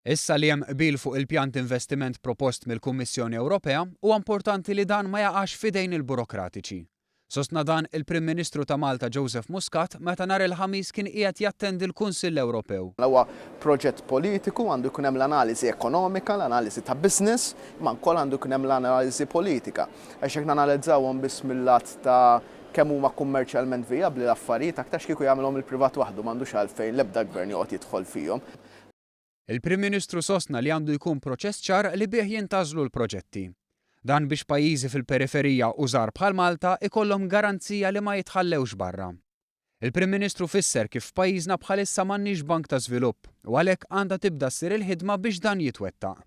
Issa li hemm qbil fuq il-pjan t'investiment propost mill-Kummissjoni Ewropea, huwa importanti li dan ma jaqax f'idejn il-burokratiċi. Sostna dan il-Prim Ministru ta' Malta Joseph Muscat meta nhar il-Ħamis kien qiegħed jattendi l-Kunsill Ewropew. Huwa proġett politiku, għandu jkun hemm l-analiżi ekonomika, l-analiżi ta' business, imma wkoll għandu jkun hemm l-analiżi politika. Għax jekk nanalizzawhom biss mil-lat ta' kemm huma kummerċjalment vijabbli l-affarijiet, aktarx kieku jagħmilhom il-privat waħdu, m'għandux għalfejn l-ebda gvern joqgħod jidħol fihom. Il-Prim Ministru sostna li għandu jkun proċess ċar li bih jintgħażlu l-proġetti. Dan biex pajjiżi fil-periferija u żgħar bħal Malta ikollhom garanzija li ma jitħallewx barra. Il-Prim Ministru fisser kif f'pajjiżna bħalissa m'għandniex bank ta' żvilupp u għalhekk għandha tibda ssir il-ħidma biex dan jitwettaq.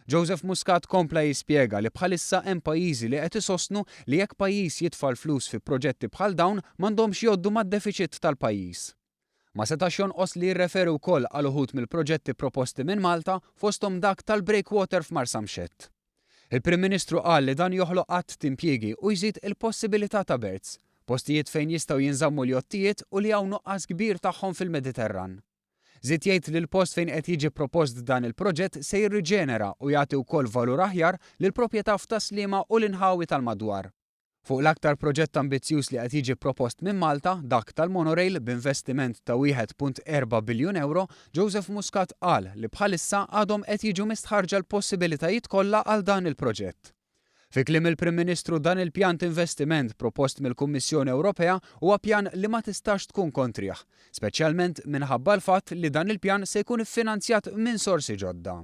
Joseph Muscat kompla jispjega li bħalissa hemm pajjiżi li qed isostnu li jekk pajjiż jitfa' l-flus fi proġetti bħal dawn m'għandhomx jgħoddu mad-defiċit tal-pajjiż. Ma setax jonqos li jirreferi wkoll għal uħud mill-proġetti proposti minn Malta fosthom dak tal-breakwater f'Marsamxett. Il-Prim Ministru qal li dan joħloq għadd t'impjiegi u jżid il-possibilità ta' berths, postijiet fejn jistgħu jinżammu l-jottijiet u li hawn nuqqas kbir tagħhom fil-Mediterran. Żied jgħid li l-post fejn qed jiġi propost dan il-proġett se jirriġenera u jagħti wkoll valur aħjar lill-proprjetà f'Tas-Sliema u l-inħawi tal-madwar. Fuq l-aktar proġett ambizzjuż li qed jiġi propost minn Malta, dak tal-monorail b'investiment ta' 1.4 biljun ewro, Joseph Muscat qal li bħalissa għadhom qed jiġu mistħarrġa l-possibilitajiet kollha għal dan il-proġett. Fi kliem il-Prim Ministru dan il-pjan t'investiment propost mill-Kummissjoni Ewropea huwa pjan li ma tistax tkun kontrih, speċjalment minħabba l-fatt li dan il-pjan se jkun iffinanzjat minn sorsi ġodda.